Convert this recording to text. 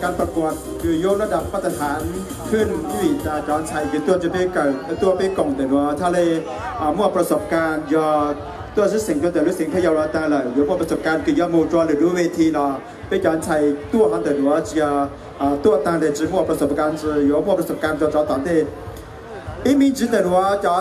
การประกวด คือ ยกระดับมาตรฐานขึ้น vim tas cov ntxhais kws tuaj rua peb kawm, tuaj peb koom ntawm nuav thiaj le muaj ประสบการณ์, yog tuaj xwb xeem rua ntawm lub xeev Thaj Yau los taag lawm, yuav muaj ประสบการณ์ kws yuav moog rua lwm lub เวที los peb cov ntxhais tuaj hov ntawm nuav tsis yog tuaj taag le tsis muaj ประสบการณ์, tsis yuav muaj ประสบการณ์ rua rov tom ntej. Ib me ntsis ntawm nuav cov